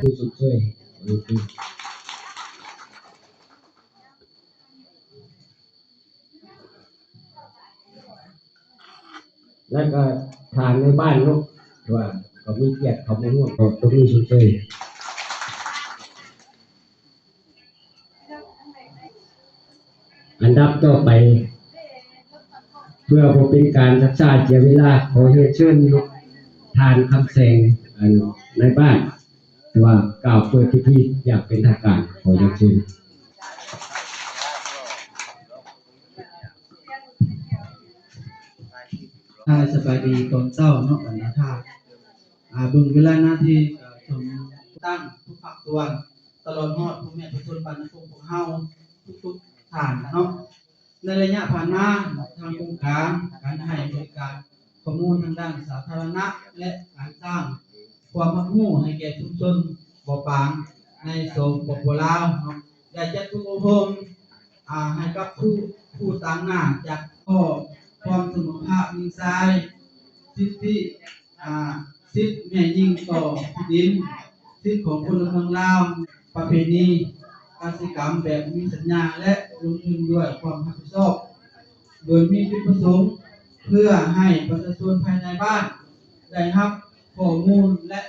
ຜູ້ຊົດເຊີຍ ແລ້ວກໍທ່ານໃນບ້ານເນາະ ທີ່ວ່າກໍມີກຽດເຂົ້າມາຮ່ວມ ກໍຕ້ອງມີຊົດເຊີຍ. ອັນດັບຕໍ່ໄປ ເພື່ອບໍ່ເປັນການຊັກຊ້າເສຍເວລາ ຂໍຮຽນເຊີນທ່ານຄຳແສງ ອັນນາຍບ້ານ ທີ່ວ່າກ່າວເປີດພິທີຢ່າງເປັນທາງການ ຂໍຮຽນເຊີນ. ອ່າ ສະບາຍດີຕອນເຊົ້າເນາະ ບັນດາທ່ານ. ອ່າ ເບິ່ງເວລານາທີ ກໍເຖິງຕັ້ງທຸກພາກສ່ວນ ຕະຫຼອດຮອດພໍ່ແມ່ປະຊາຊົນບ້ານນາໂພງພວກເຮົາທຸກໆທ່ານເນາະ. ໃນໄລຍະຜ່ານມາ ທາງອົງການການໃຫ້ບໍລິການຂໍ້ມູນທາງດ້ານສາທາລະນະ ແລະ ການສ້າງຄວາມຮັບຮູ້ໃຫ້ແກ່ຊຸມຊົນບໍ່ປາງໃນ ສປປ ລາວເນາະ ໄດ້ຈັດຝຶກອົບຮົມ ອ່າ ໃຫ້ກັບຜູ້ ຜູ້ຕາງໜ້າຈາກຂໍ້ຄວາມສະເໝີພາບຍິງຊາຍ, ສິດທິ ອ່າ ສິດແມ່ຍິງຕໍ່ທີ່ດິນ, ສິດຂອງພົນລະເມືອງລາວ, ປະເພນີກະສິກຳແບບມີສັນຍາ ແລະ ລົງທຶນດ້ວຍຄວາມຮັບຜິດຊອບ, ໂດຍມີຈຸດປະສົງເພື່ອໃຫ້ປະຊາຊົນພາຍໃນບ້ານໄດ້ຮັບຂໍ້ມູນ ແລະ